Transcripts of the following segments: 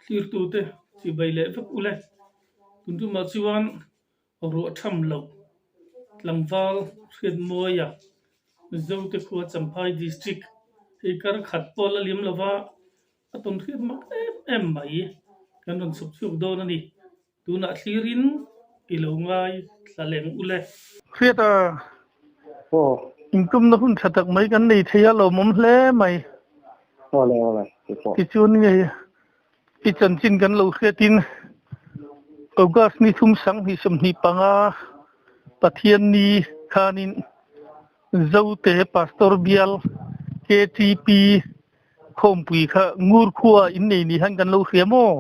Thlirtute chibai leh vek ule. Tun tumah chuan ruah tham loh tlangval Hriatmawia Mizote khua Champhai District hei kar khat pawh la liam lova a tawn hriat mak em em mai kan rawn chhawp chhuak dawn a ni. Tunah thlirin i lo ngai thla leng ule. Hriat a, Aw. Intumna hun tha tak mai kan nei thei a lawmawm hle mai. Aw le aw le, keipawh. Tichuan ngei i chanchin kan lo hriatin August ni thum sanghnih 25 Pathianni khanin Zote Pastor Bial KTP khawmpui kha Ngur khua innei ni han kan lo hria maw?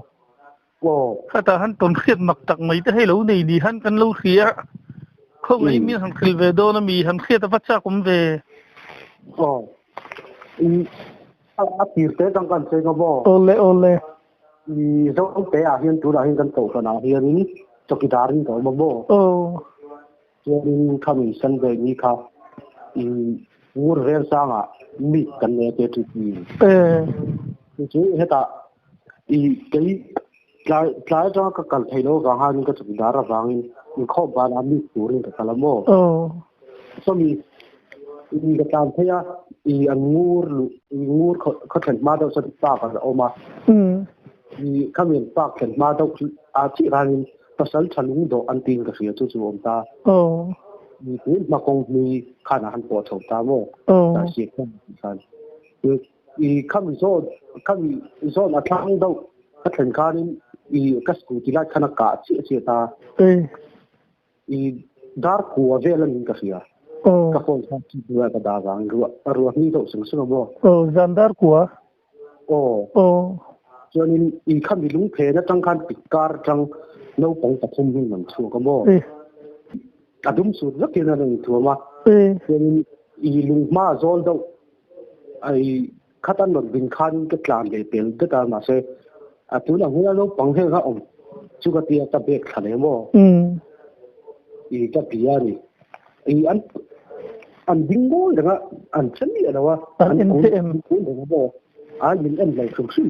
Khatah han tawn hriat mak tak mai te hei lo nei ni han kan lo hria a, khawngaih min han hrilh ve dawn a mi han hriat a va chak awm ve. Aw, a tir te tang kan cheng a maw? Awle awle. I Zote ah hian tunah hian kan kohhran ah hianin chawkidar in ka awm a maw? Aw. Chuanin khami Sunday ni kha i Ngur Velsangah meet kan nei a KTP. Chu chu hetah i kei tlai tlai atanga ka kal theih loh avang khan ka chawkidar avangin inkhawm banah meet turin ka kal a maw. Sawmi i ka tlan phei a i an ngur luh i ngur khaw thlen hma deuh chuan park a awm a. I khami an park thlen hma deuh ah chiah khanin Pasal tha lung dawh an tiin ka hria chu chu awm ta. Mi tun hma kawng hlui khan a han pawh chho ta maw? Ta si khan ti khan. I khami zawn khami zawn a thlang deuh ka thlen khanin i ka scooty light khan a kah chiah chiah ta. I dar kua vel anin ka hria. Ka phone khan chu hnuaiah ka dah vangin ruah ruah hni deuh sung sung a maw? Zan dar kua. Aw. Aw. Chuanin i khami lungphen atang khan pik kar atang naupang pathum hi an chhuak a maw? A dum sut vek hian a rawn inthuam a. Chuanin i lunghma zawl deuh ai khat an rawn din khan ka tlan leh pel det a mahse a tunah hian naupang heng a awm chu ka tia ka bag thla leh maw? I ka bia a ni. I an an ding ngawi reng a, an che miah lo a, An en che em? An kun reng a maw? A min en lo hrim hrim.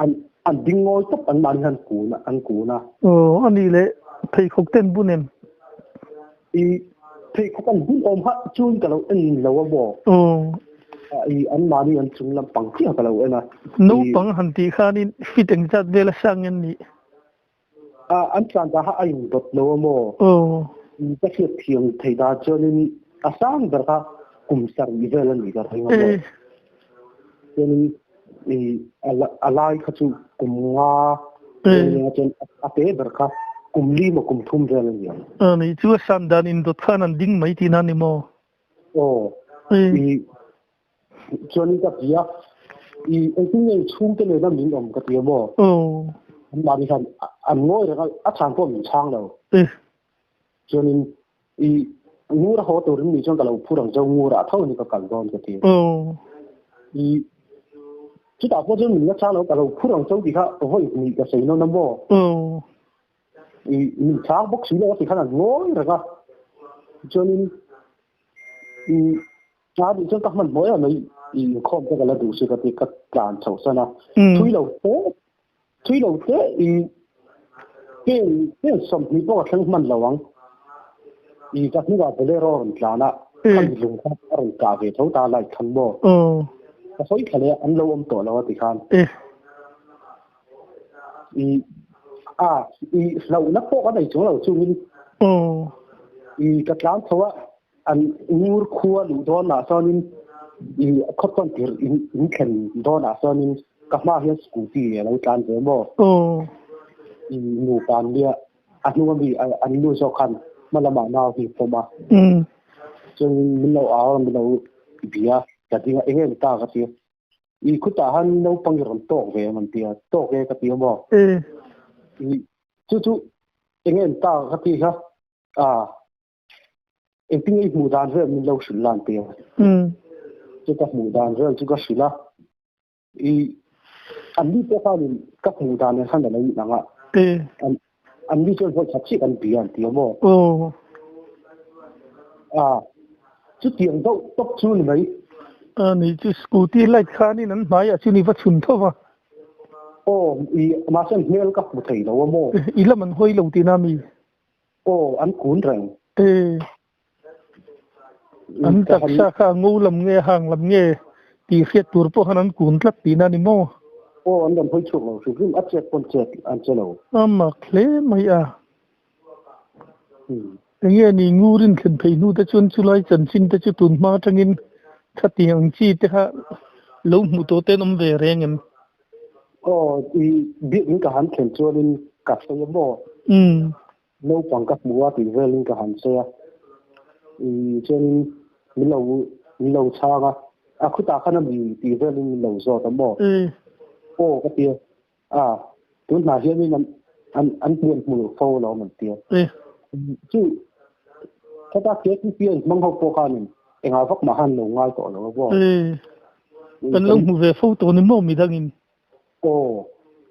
An an ding ngawi tawp an mahni hian kun a, an kun a. Aw, a nih leh pheikhawk te an bun em? I pheikhawk an bun awm hah chuan ka lo en lo a maw? Aw. I an mahni an chung lampang chiah ka lo en a. Naupang han tih khanin fit engzat vel a sang en nih? An tlan dah a indawt lo a maw? Ka hriat thiam thei dan chuanin a sang ber kha kum sarih vel a nih ka ring a maw? Chuanin i a lai kha chu kum nga vel a nia chuan a te ber kha kum li maw kum thum vel a ni ang. Ni chu a san dan indawt khan an ding mai tihna a ni maw? Aw. I Chuanin ka ti a, i engtin nge i chhungte nena min awm ka ti a maw? An mahni khan an ngawi reng a, a chhan pawh min chhang lo. Chuanin i ngur a haw turin ni chuan ka lo phur ang cheu, ngurah tho ni ka kal dawn ka ti. I chutah pawh chuan min la chhang lo, ka lo phur ang cheu tih kha vawi hnih ka sawi nawn a maw? I min chhang bawk si lo a ti khan an ngawi reng a. Chuanin i A nih chuan ka hman hmawih a mai i inkhawm te ka la duh si ka ti ka tlan chho san a. Thui lo te thui lo te i pen pen 20 pawh ka thleng hman lo ang. I ka hnungah bolero a rawn tlan a, khami lung kha a rawn kah ve tho ta light khan maw. Ka sawi thla leh a, an lo awm tawh lo a ti khan. I a i hlauhna pawh ka nei chung lo chungin i ka tlan chho a. An ngur khua luh dawnah chuanin i khaw tawn tirh in thlen dawnah chuanin ka hmaah hian scooty a lo tlan ve maw? I nupa an nia, a hnung ami an nu zawk khan hma lamah nau hi pawm a. Chuanin min lo au a, min lo bia a, ka ding a, eng nge ni ta ka ti a. I khutah han naupang i rawn tawk ve em an ti a, tawk e ka ti a maw? I chu chu eng nge ni ta ka ti kha, a Engtin nge i hmuh dan vel min lo hrilh lan tir? Chu ka hmuh dan vel chu ka hrilh a, i an ni pawh khanin ka hmuh dan nen khan a lo inang a, an ni chuan vawi khat chiah kan bia an ti a maw? A, chutiang deuh tawp chu ni mai. A ni chu scooty light khanin an hmaiah chuan i va chhun tho va. Aw i mahse an hmel ka hmu thei lo a maw? I lam an hawi lo tihna mi? Aw an kun reng. E an taksa kha a ngo lam nge a hang lam nge tih hriat tur pawh khan an kun tlat tihna ni maw? Aw an rawn hawi chhuak lo hrim hrim a chet pawn chet an che lo. A mak hle mai a. Enge ni ngurin thlen phei hnu te chuan chulai chanchin te chu tun hma atangin thating ang chi te kha lo hmuh tawh te an awm ve reng em? Aw i biakinn ka han thlen chuanin ka sawi a maw? Naupang ka hmu a tih velin ka han sawi a. I chuanin min lo min lo chhang a, a khutah khan a mi tih velin min lo zawt a maw? Aw ka ti a. A, tun hna hianin an an an hmuan hmu fo alawm an tia. Chu khata KTP an hmang ho pawh khanin engah vak mah han lo ngai tawh lo a maw? Kan lo hmu ve fo tawh ni maw midangin? Aw,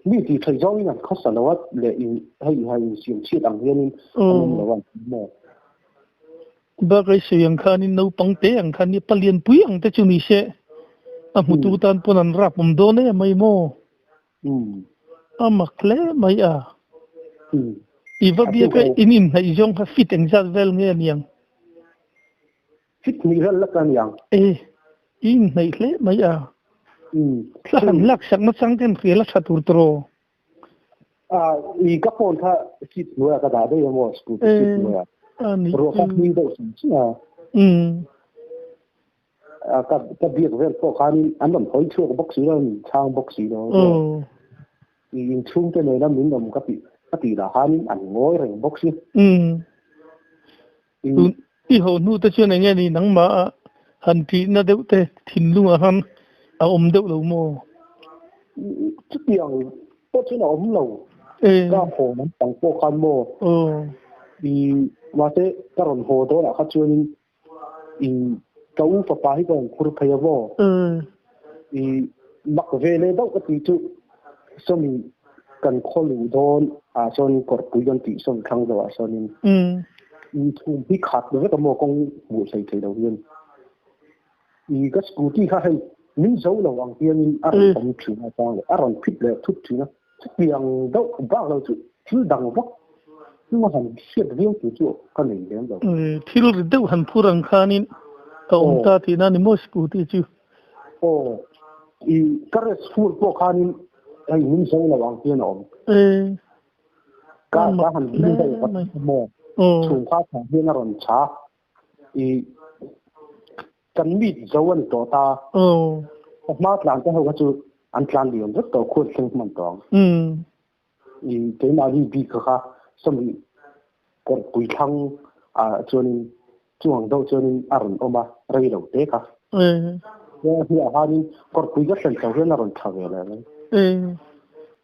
mi tih theih zawngin an khawsa lo a leh in hei ha insiam chhiat ang hianin an awm lo a maw? Bakah i sawi ang khanin naupang te ang khan i palian pui ang te chu ni se a hmutu tan pawn an rap awm dawn em mai maw? A mak hle mai a. I va biak a in inhnaih zawng kha fit engzat vel nge a niang? Fit hnih vel lak a niang. E, i inhnaih hle mai a. Thla han lak sak nachang ten hrial a tha tur tawh. I ka phone kha seat hnuaiah ka dah daih a maw scooty seat hnuaiah. Ruah kha hlui deuh hrim hrim a. Ka ka biak vel pawh khanin an rawn hawi chhuak bawk si lo an chhang bawk si lo. I inchhung te nena min awm ka tih ka tih lah khanin an ngawi reng bawk si. I ho hnu te chuan enge ni nangmah a han tihna deuh te thinlungah khan a awm deuh lo maw? Chutiang pawh chuan a awm lo. Ka haw lam pang pawh khan maw? I mahse ka rawn haw dawnah kha chuanin i ka u fapa hi ka rawn khur phei a maw? I mak ve leh deuh ka tih chu sawmi kan khaw luh dawn ah sawn kawrpui kan tih sawn thlang deuh ah sawnin inchhung hi khat vek a maw kawng hmuh hlei thei lo hian i ka scooty kha hei min zo lo ang hianin a rawn awm thin a chang leh a rawn phit leh thut thin a chutiang deuh bak lo chu thil dang vak chu a han hriat viau tur chu ka nei lem lo. Thil ri deuh han phur ang khanin a awm ta tihna ni maw scooty chu. Aw, i ka rest full pawh khanin hei min zo lo ang hian a awm. Ka ka han hlim deuh ka maw. Chhung kha thang hian a rawn chha. I kan meet zo a ni tawh ta. Ka hma tlan te ho kha chu an tlan liam vek tawh khuan thleng hman tawh ang. I keimahni bik kha sawmi kawrpui thlang ah chuanin chuang deuh chuanin a rawn awm a, rei lo te kha. Hnuah khanin kawrpui ka thlen chho hian a rawn tha ve leh mai.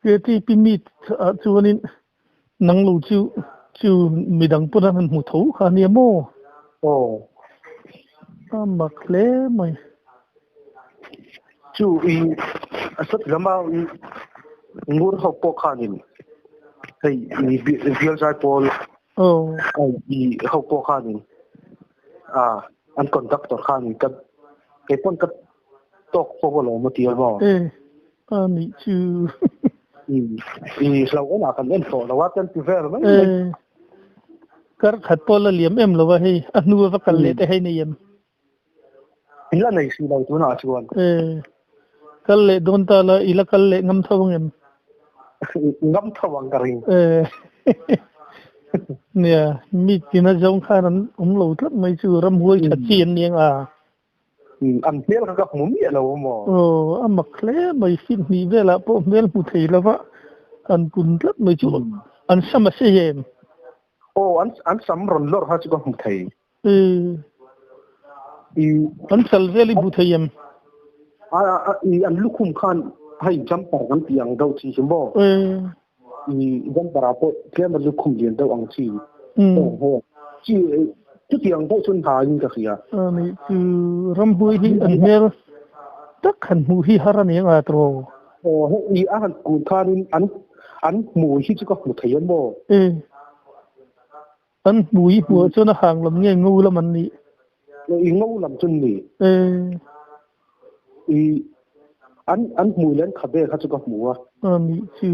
KTP meet ah chuanin nang lo chu chu midang pawn an han hmu tho kha ania maw? Aw. A mak hle mai. Chu i a sat lama ngur ho pawh khanin hei i bial zai pawl i ho pawh khanin a an conductor khanin ka kei pawn ka tawk fo alawm a ti a maw. E a nih chu. I hlauhawm ah kan en tawh lo a kan ti vel mai mai. Kar khat pawh la liam em lo a hei a hnu a va kal leh te hei nei em. I la nei si lo tunah chuan. E, kal leh dawn ta la, i la kal leh ngam tho ang em? Ngam tho ang ka ring. E, nia, mi tina zawng khan an awm lo tlat mai chu ramhuai tha chi an ni ang a. An hmel kha ka hmu miah lo maw? Aw, a mak hle mai, fit hnih velah pawh hmel hmu thei lova an kun tlat mai chu an sam a sei em? Aw, an sam rawn lawrh kha chu ka hmu thei. An sal vel i hmu thei em? I an lukhum khan hei jumper kan tih ang deuh chi hi maw? I jumper ah pawh tlem a lukhum lian deuh ang chi. Chi chutiang deuh chuan ha in ka hria. Ani chu ramhuai hi an hmel tak han hmuh hi har a ni ang a tiraw? Aw hei a han kun khanin an an hmui hi chu ka hmu thei a maw? An hmui hmuh chuan a hang lam nge ngo lam an nih? I ngo lam chu ni. I An an hmui leh an khabe kha chu ka hmu a. A nih chu.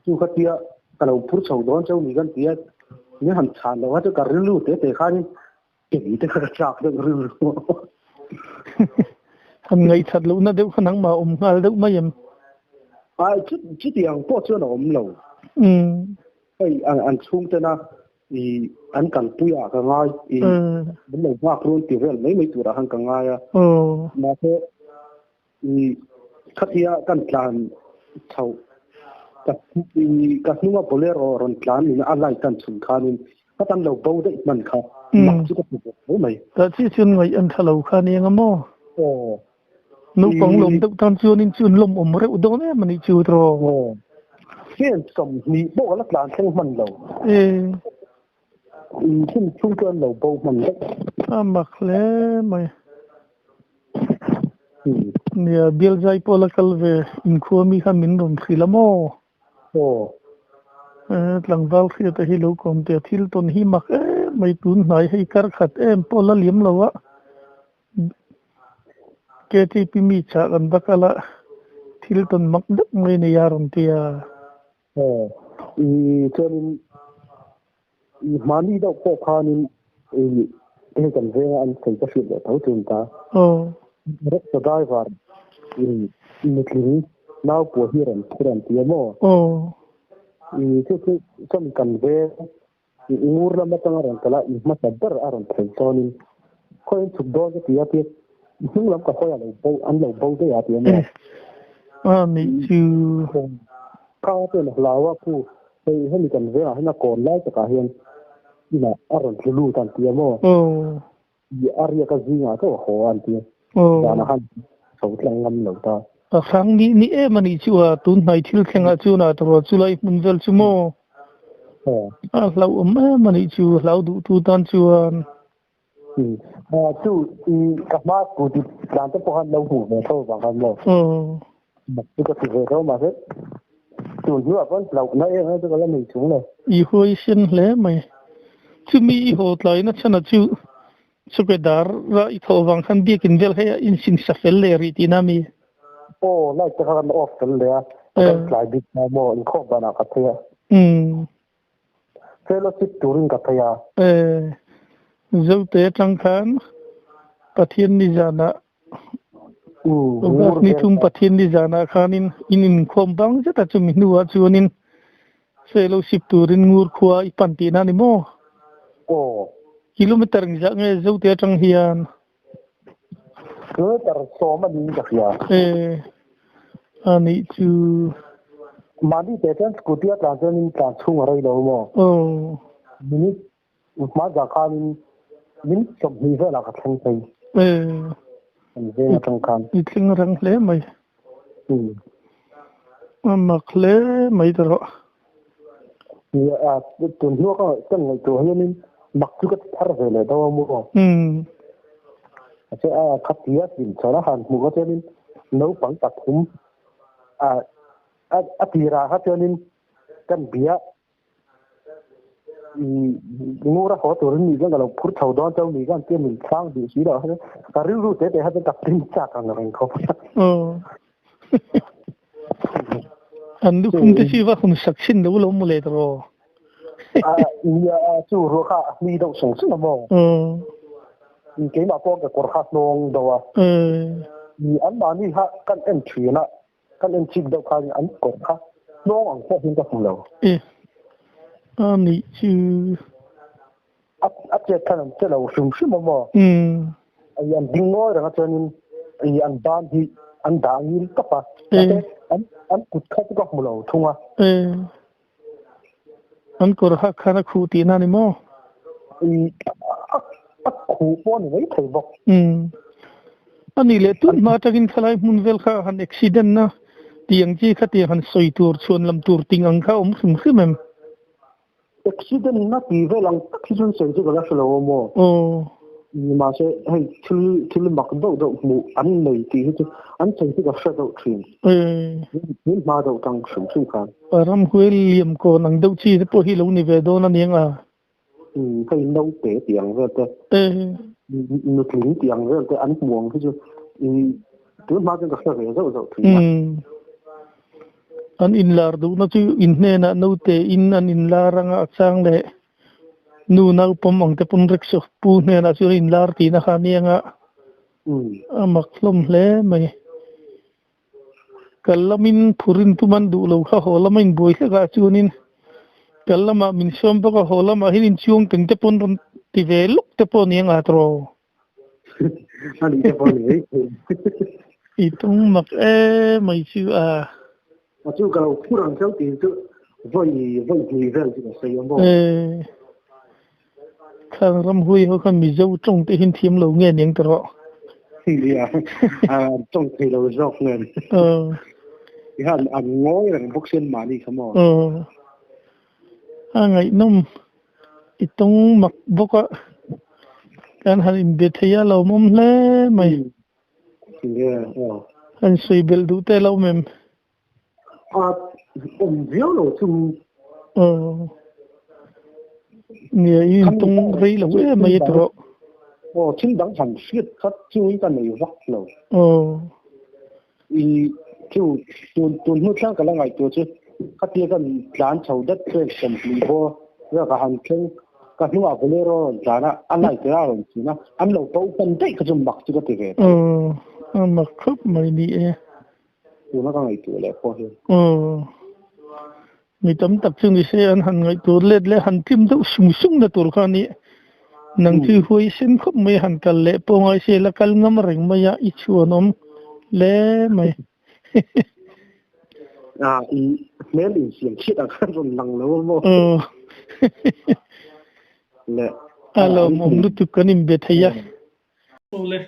Chu kha tia ka lo phur chho dawn cheu ni kan tia min han chhan loh a chu ka rilru te te khanin kei te kha ka chak deuh rilru. Han ngaihthat lohna deuh kha nangmah a awm nghal deuh mai em? Ai chu chutiang pawh chuan a awm lo. Hei an chhungtena i an kalpui ah ka ngai i min lo nghak run ti vel mai mai turah khan ka ngai a. Mahse i khatia kan tlan chhoh ka i ka hnunga bolero rawn tlan in a light an chhun khanin ka tan lo bo daih hman kha mak chu ka ti ve tho mai. Tah chiah chuan ngaih an tha lo kha nia nga maw? Aw. Naupang lawm deuh tan chuanin chu an lawmawm reuh dawn em a nih chu tawh. Aw. Fan 20 pawh ka la tlan thleng hman lo. Inchhung chhung chu an lo bo hman vek. A mak hle mai. Nia, bial zai pawh la kal ve inkhua mi khan min rawn hrilh a maw? Aw. Tlangval hriata hi lo kawm teh a, thil tawn hi mak em mai tun hnai hei kar khat em pawh la liam lo a. KTP mi chah kan va kal a, thil tawn mak deuh mai nei a rawn ti a. Aw, i chuanin i hmani deuh pawh khanin i hei kan venga an sawi ka hriat leh tho tun ta. Aw. Rickshaw driver in nutling nau pawh hi rawn phur an ti a maw? Aw. I chu chu chuan kan veng Ngur lam atanga rawn kal a, in hmasa ber a rawn thlen chuanin khawiin chhuk dawn ka ti a tia hnung lam ka hawi a lo bo an lo bo daih a ti a nia. A nih chu. Kha chuan a hlau a khu hei hemi kan vengah hian a kawn lai takah hian inah a rawn tlu lut an ti a maw. I a riak a zingah chauh a haw a an ti a. Zanah khan chho tlang ngam lo ta. A hrang nih nih em a nih chu a, tun hnai thil thlengah chuan a tawrh chu lai hmun vel chu maw? A hlauhawm em a nih chu, hlau duhtu tan chuan. Chu i ka hma scooty tlan te pawh khan lo hmuh ve tho vang khan maw? Mak chu ka ti ve tho mahse tun hnuah pawn hlauhna em em chu ka la nei chung lo. I huaisen hle mai. Chumi i haw tlaina chhan a chu chawkedar ra i thawh vang khan biakin vel hei a insin sa fel leh rih tihna mi? Aw, light te kha kan off fel leh a, ka kal tlai bik ta maw, inkhawm banah ka phei a. Fellowship turin ka phei a. Zote atang khan Pathian ni zanah August ni thum Pathian ni zanah khanin in inkhawm bang zet a chumi hnuah chuanin fellowship turin ngur khua i pan tihna a ni maw? Aw. Kilometer engzah nge Zote atang hian? Kilometer 10 a niin ka hria. A nih chu. Mahni teh chuan scooty a tlan chuanin tlan chhung a rei lo maw? Aw. Minute hma zah khanin minute 20 velah ka thleng phei. Kan veng atang khan. I thleng rang hle mai. A mak hle mai ta rawh. Nia, tun hnuah ka kan ngaihtuah hianin mak chu ka ti thar ve leh deuh a maw? Mahse a khatia hlim chhawn a han hmuh kha chuanin naupang pathum a tirah kha chuanin kan bia ngur a haw turin mi chuan ka lo phur chho dawn chauh ni khan tia min chhang duh si loh ka rilru te te kha chuan ka pin chak ang reng khawp a. An lukhum te chi va hun sak chin lo lo mu le tawh. Nia chu ruah kha a hmi deuh sung sung a maw. Keimah pawh ka kawr kha hnawng deuh a. Anmahni kha kan en thin a, kan en chik deuh khan an kawr kha hnawng ang pawh hian ka hmu lo. A nih chu. A chet khan an che lo hrim hrim a maw? An ding ngawi reng a chuanin an ban hi an dah ngil tawp a. Mahse an kut kha chu ka hmu lo thung a. An kawr hak khan a khuh tihna a ni maw? A khuh pawh a ni mai thei bawk. A nih leh tun hma atangin khalai hmun vel kha han accident na tih ang chi kha tiang han sawi tur chhuan lam tur ting ang kha a awm hrim hrim em? Accident na tih vel ang tak hi chuan sawi chu ka la hre lo a maw? Mahse hei thil thil mak deuh deuh hmuh an nei tih hi chu an sawi chu ka hre deuh thin. Min hma deuh tang hrim hrim khan. Ramhuai liam kawn ang deuh chi te pawh hi lo ni ve dawn a ni ang a. Hei naute tih ang vel te, nutling tih ang vel te an hmu ang hi chu. Tun hma chuan ka hre ve zauh zauh thin a. An inlar duhna chu in hnenah naute in an inlar anga a chang leh nu naupawm ang te pawn rickshaw pu hnenah chuan an inlar tihna kha a nia a mak hlawm hle mai. Kal lamin phurin tum an duh lo kha haw lama inbuai hlek ah chuanin kal lamah min sawm bawk a, haw lamah hian inchuang teng te pawn rawn ti ve lawk te pawh a ni anga tawh. A nih te pawh a ni mai thei. I tung mak e mai chu a. A chu ka lo phur ang chauh tih chu vawi vawi hnih vel chu ka sawi a maw. Khang ramhui ho khan Mizo tawng te hian thiam lo nge aniang ta rawh. Nia, tawng thei lo zawk nen. Ti khan an ngawi reng bawk sin mahni kha maw. A ngaihnawm i tawng mak bawk a, kan han inbe thei a lawmawm hle mai. Han sawi belh duh te lo mem. A awm viau lo chu. Aw. Nia i intawng rei lo em mai a tawh. Aw thil dang han hriat khat chu in ka nei vak lo. Aw. I chu tun tun hnu thleng ka la ngaihtuah chu khatia kan tlan chho dat pek 20 bawr vel ka han thleng ka hnungah bolero a rawn tlan a, a light a rawn chhun a, an lo to hman daih kha chu mak chu ka ti ve tho. Aw a mak khawp mai ni e. Tuna ka ngaihtuah leh pawh hian. Aw. Mi tam tak chu ni se an han ngaihtuah let leh han tlim deuh sung sung na tur kha a ni. Nang chu huai sen khawp mai han kal leh pawh ngai se la kal ngam reng mai a, i chhuanawm hle mai. Ah, i hmel insiam chhiat ang khan rawn lang lo a maw? Aw. Leh. A lawmawm lutuk kan inbe thei a. Awle,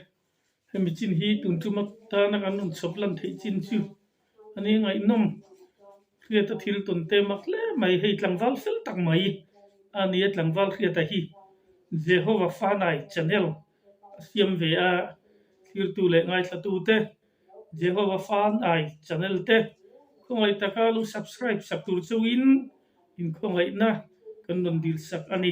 Hemi chin hi tun tum atana kan rawn chhawp lan theih chin chu a ni ngaihnawm. Hriata thil tawn te mak hle mai, hei tlangval fel tak mai a ni a, tlangval Hriata hi Jehovah Fanai channel a siam ve a, thlirtu leh ngaithlatu te Jehovah Fanai channel te khawngaih taka lo subscribe sak tur chauhin inkhawngaihna kan rawn dil sak a ni.